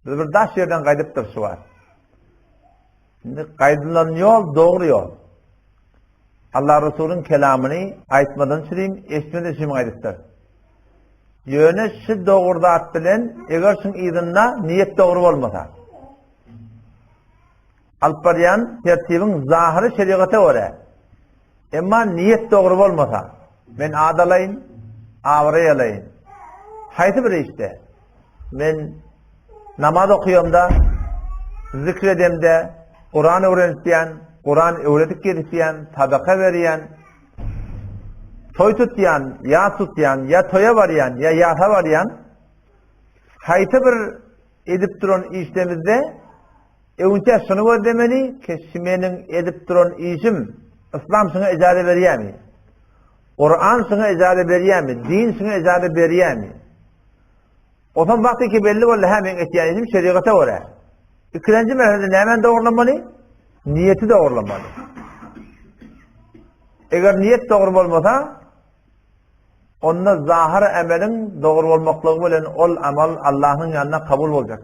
Biz bir daş ýerden gaýdypdyr şu wagt. Indi gaýdylan ýol dogry ýol. Allah Resulyň kelamyny aýtmadan çürim, eşitmeden çürim gaýdypdyr. Ýöne şu dogry zat bilen eger şuň yzynda niýet dogry bolmasa, alyp barýan tertibiň zahyry şerigata görä, emma niýet dogry bolmasa, men ad alaýyn, abraý alaýyn. Haýsy bir işde men namaz okuyamda, zikr edemde, Kuran öwrenişýän, Kuran öwredip gelişýän, sadaka berýän, toý tutýan, ýas tutýan, ýa toýa barýan, ýa ýasa barýan, haýsy bir edip duran işlemizde öňçä şuny gözlemeli, ki şu meniň edip duran işim yslam şuňa ijaza berýärmi? Kuran şuňa ijaza berýärmi? Din şuňa ijaza berýärmi? Onsoň wagty ki belli boldy, hä meň etýän işim şerigata görä. Ikilenji merhelede nämäni dogrulamaly? Niýeti dogrulamaly. Eger niýet dogry bolmasa, onda zahyr emeliň dogry bolmaklygy bilen ol amal Allahyň ýanynda kabul boljak.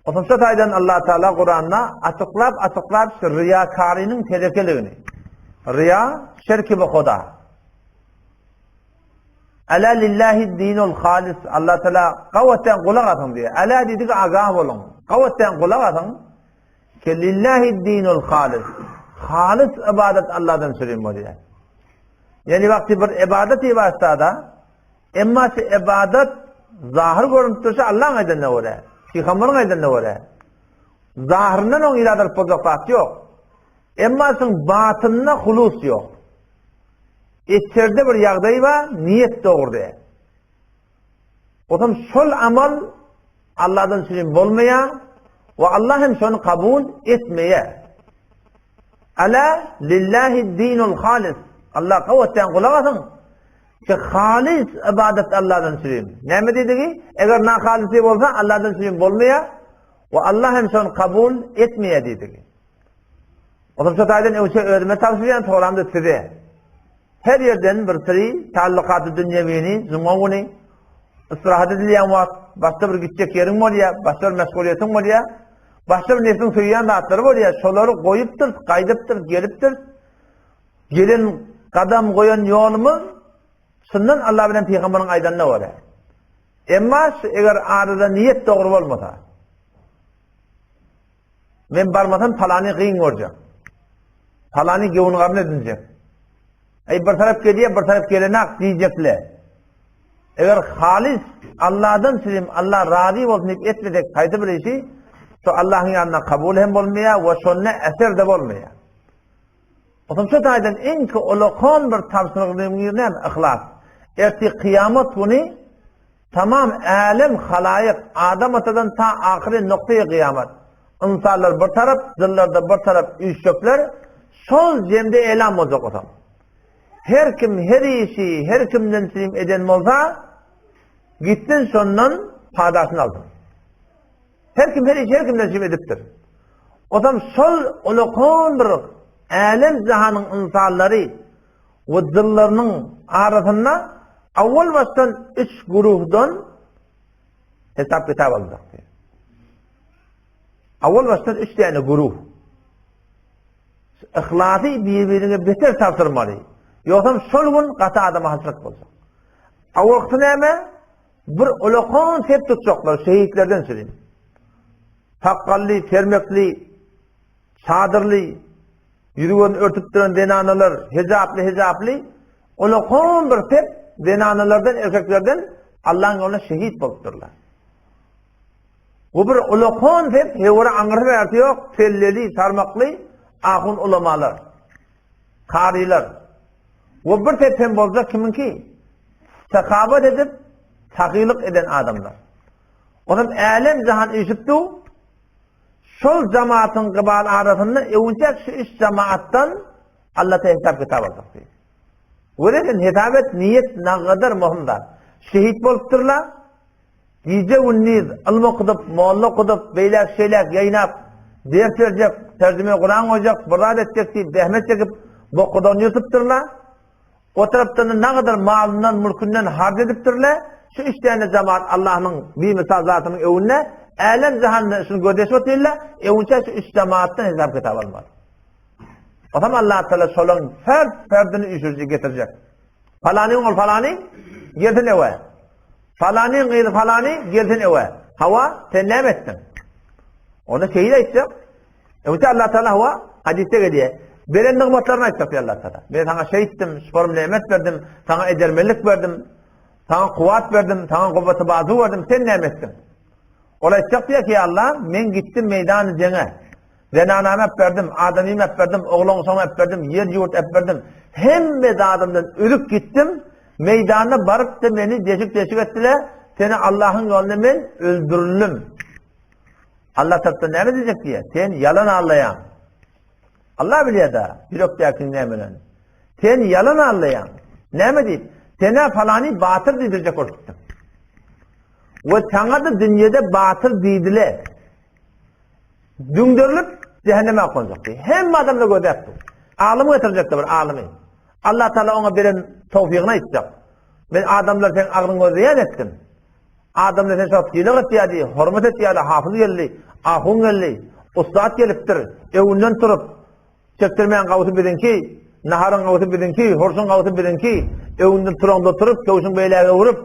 Onsoň şu taýdan Allah Taala Kuranda açyklap açyklap şu riýakarynyň telekeligini. Riýa şirki bi Huda. Ala lillahi dinul halis. Allah Teala gawatdan gulak asyň diýýär. Ala diýdigi agah boluň. Gawatdan gulak asyň. Ki lillahi dinul halis. Halis ibadat Allahdan sürin bolýar. Ýani wagty bir ibadat ibadada emma şu ibadat zahir görünüp dursa Allah'ın aýdanyna görä, pygamberiň aýdanyna görä. Zahyryndan oň irad alyp boljak zat ýok. Emma şuň batynynda hulus ýok. Içerde bir ýagdaý bar, niýet dogry däl. Otam şol amal Allahdan üçin bolmaýar we Allah hem şony kabul etmeýär. Ala lillahi dinul halis. Allah gawatdan gulak asyň. Ki halis ibadat Allahdan üçin. Näme diýdigi? Eger nahalisi bolsa Allahdan üçin bolmaýar we Allah hem şony kabul etmeýär diýdigi. Otam şu taýdan öwçe özüme tabşyrýan, soramda size. Her ýerden bir syry tallukaty dünýewini, juma güni istirahat edilýän wagt, başga bir gitjek ýeriň bolýar, başga bir meşgulyýetiň bolýar, başga bir nefsiň söýýän zatlary bolýar, şolary goýupdyr, gaýdypdyr, gelipdir. Gelen gadam goýan ýolumyz şundan Allah bilen pygamberiň aýdanyna görä. Emma şu eger arada niýet dogry bolmasa, Men barmasam palany gyn görjek. Palany göwün garyn edinjek. Eý bir tarap gelýär, bir tarap gelenak diýjekle. Eger halis Allahdan silim, Allah razy bolsun diýip etmesek haýsy bir işi, şo Allahyň ýanynda kabul hem bolmaýar we şonda eser de bolmaýar. Otam şu taýdan iň ki ulakan bir tabşyrygyň biri näme? Yhlas. Ertir kyýamat güni Tamam älem halaýyk, Adam atadan ta ahyry noktaýy gyýamat. Ynsanlar bir tarap, jynlar-da bir tarap üýşjekler, şol jemde elam boljak otam. Her kim her işi her kimden çynym eden bolsa, gitsin şondan padasyny alsyn. Her kim her işi her kimden çynym edipdir. Otam şol ulakan bir älem jahanyň ynsanlary we jynlarynyň arasynda awwal başdan üç guruhdan hesap kitap alynjak diýýär. Awwal başdan üç däne guruh. Yhlasy bir-biriňe beter tabşyrmaly. Ýogsam şol gün gaty adama hasrat boljak. Awwalkysy näme? Bir ulakan sep tutjaklar şehitlerden sürin. Sakgally, sermekli, çadyrly, Ýüzi-gözüni örtüp duran zenanalar hijaply-hijaply, ulakan bir sep zenanalardan, erkeklerden Allaň ýolunda şehit bolupdyrlar. Bu bir ulakan sep, höwre aňyrsy bärsi ýok, selleli, sarmakly ahun ulamalar, karylar. We bir sep hem boljak kimiňki? Sahabat edip, sahylyk eden adamlar. Onam älem jahan üýşüp dur, Şol jamatyň gybal arasynda öwünçäk şu üç jamaatdan Alla te hesap kitap aljak diýdi. Göre sen hesap et, niýet nagadar möhüm zat. Şehit bolupdyrlar. Gije gündiz ylym okudyp, molla okudyp, beýläk şeýläk ýaýnap, ders berjek, terjime Kuran goýjak, bir zat etjek diýip zähmet çekip, bokudan ýyrtypdyrlar. O tarapdan-da nagadar malyndan, mülkünden harç edipdirler. Şu üç däne jemaat Allahnyň bimisal zatynyň öwünde älem jahanda şuny gözleşip otyrlar, öwünçä şu üç jemaatdan hesap kitap almaly. Otam Allah Teala şolaryň fert ferdini üýşürjek getirjek. Falanyň ol falany gelsin ewe. Falanyň gyzy falany gelsin ewe. Hawa, sen näme etdiň? Onda şeýle aýtjak. Öňçe Allah Teala hawa hadysda gelýär. Beren nygmatlaryny aýtjak diýär Allah Teala. Men saňa şeýtdim, şuparym nemet berdim, saňa edermenlik berdim, saňa kuwwat berdim, saňa guwwaty bazu berdim, sen näme etdiň? Ol aýtjak diýär ki, Allah, men gitdim meýdany jeňe. Zenanamy äp berdim, adamymy äp berdim, oglan-uşagymy äp berdim, ýer-ýurt äp berdim. Hemme zadymdan üzüp gitdim. Meýdanda baryp-da meni deşik-deşik etdiler. Seni Allahyň ýolunda men öldürildim. Allah tarapdan näme diýjek diýýär? Sen ýalan allaýaň. Allah bilýär-de, ýürekdäkini nämeler. Sen ýalan allaýaň. Näme diýip? Sen-ä falany batyr diýdirjek bolup gitdiň. We saňa-da dünýede batyr diýdiler. Düňderilip cehenneme okanjak diýdi. Hemme adamlar gözläp dur. Alymy getirjekdi bir alymy. Allah Taala oňa beren towfygyny aýtjak. Men adamlar seň agzyňy gözleýän etdim. Adamlar sen şo sylag etýärdi, hormat etýärdi, hafyz geldi, ahun geldi, ussat gelipdir, öwünden turup, çekdirmän gawsy biziňki, naharyň gawsy biziňki, hurşuň gawsy biziňki, öwünden turaňda turup, köwşüň beýläge öwrüp,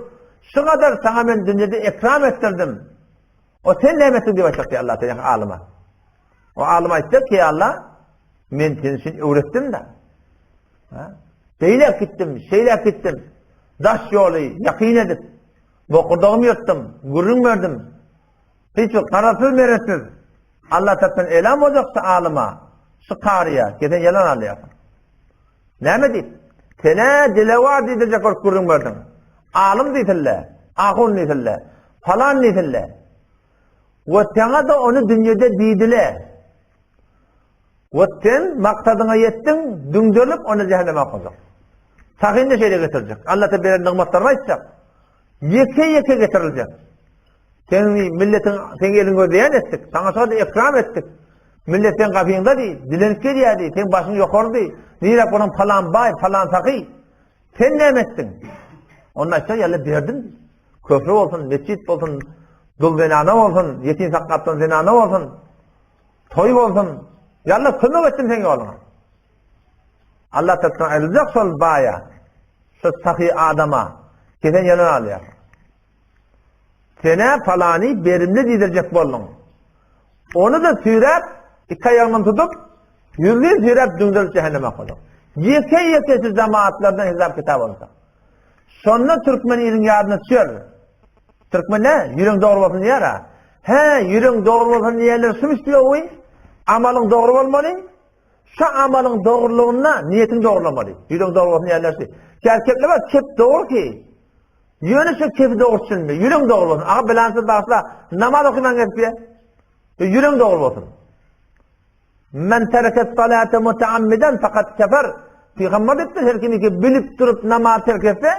şu gadar saňa men dünýede ekram etdirdim. O sen näme etdiň diýip aýtjak diýýär Allah Teala alyma. O alym aýtjak ki Allah men seni üçin öwretdim-de. Ha? Beýle gitdim, şeýle gitdim. Daş ýoly ýakyn edip, bokurdagymy ýyrtdym, gürrüň berdim. Hiç bir garasyz meretsiz. Allah tarapdan elam boljak şu alyma, şu karyýa, ki sen ýalan alýarsyň. Näme diýip? Sen-ä dilewar diýdirjek bolup gürrüň berdiň. Alym diýsille, ahun diýsille, falan diýsille. We saňa-da ony dünýede diýdile. We sen maksadyňa ýetdiň, düňderilip ony jähenneme okajak. Sahyny şeýle getirjek. Allah ta beren nygmatlaryny aýtjak. Ýeke-ýeke getiriljek. Seni milletiň seň eliň gözleýän etdik. Saňa şol ekram etdik. Millet seň gapyňda diý, dilenip gelýärdi, seň başyň ýokardy. Nirä bolan palan baý, palan sahy. Sen näme etdiň? Onda aýtsa, ýaly berdim. Köpri bolsun, mesjit bolsun, dul zenana bolsun, ýetim saklapdan zenana bolsun, toý bolsun. Ýaly kömek etdim seň ýoluňa. Allah tarapyndan aýryljak şol baýa, şu sahy adama kesen ýalan alýar. Sen-ä palany berimli diýdirjek bolduň. Ony-da süýräp, iki aýagyndan tutup, ýüzli süýräp düňderip jähenneme koýduň. Ýeke-ýeke şu jemaatlardan hesap-kitap alsa. Şonda türkmen iliň ýadyna düşer. Türkmen ne? Ýüregiň dogry bolsun diýer-ä. Hä, ýüregiň dogry bolsun diýerler şumyş diýowy. Amalyň dogry bolmaly. Şu amalyň dogrulygynda niýetiň dogrulamaly. Ýüregiň dogry bolsun diýerler şu. Käbir kepler bar, kep dogry ki. Ýöne şu kepi dogry düşünme, ýüregiň dogry bolsun. Aga bilansyz bagyşla, namaz okyman gezip ýa. Ýüregiň dogry bolsun. Men tereke salate mutaammidan fakat kefer. Pygamber diýipdir, her kim ki bilip durup namaz terk etse,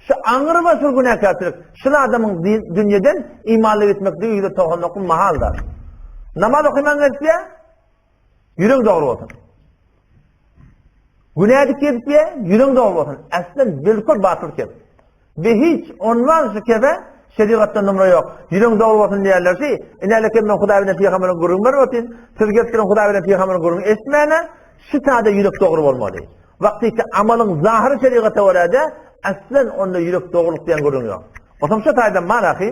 şu aňry başy günäkärçilik. Şul adamyň dünýeden imanly gitmekligi 199 mahaldyr. Namaz okyman gezip ýa. Ýüregiň dogry bolsun. Günä edip gezip ýa, ýüregiň dogry bolsun. Äslen bilkul batyl kep. Be hiç ondan şu kebe şerigatda numra ýok. Ýüregiň dogry bolsun diýerler şi. Inäleke men Hudaý bilen pygamberiň gürrüň berip otyryn. Siz gelip duran Hudaý bilen pygamberiň gürrüňini eşitmäne, şu sada ýürek dogry bolmaly. Wagtyky amalyň zahyry şerigata görä-de, äslen onda ýürek dogrulyk diýen gürrüň ýok. Otam şu taýdan bar ahy.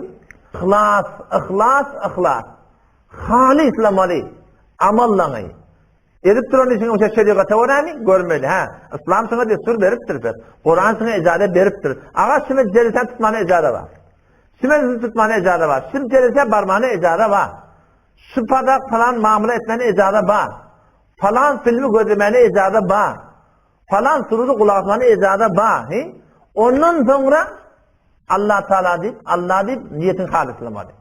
Yhlas, yhlas, yhlas. Halyslamaly amallaňy. Edip duran işiň şo şerigata görämi? Görmeli, hä. Yslam şuňa destur beripdir pes. Kuran şuňa ejaza beripdir. Aga şumy jelise tutmana ejaza bar. Şumy tutmana ejaza bar. Şum jelise barmana ejaza bar. Şu padak falan mamla etmäne ejaza bar. Falan filmi gözlemäne ejaza bar. Falan surudy gulak asmana ejaza bar. He? Ondan soňra Allah Taala diýip, Allah diýip niýetiň halyslamaly.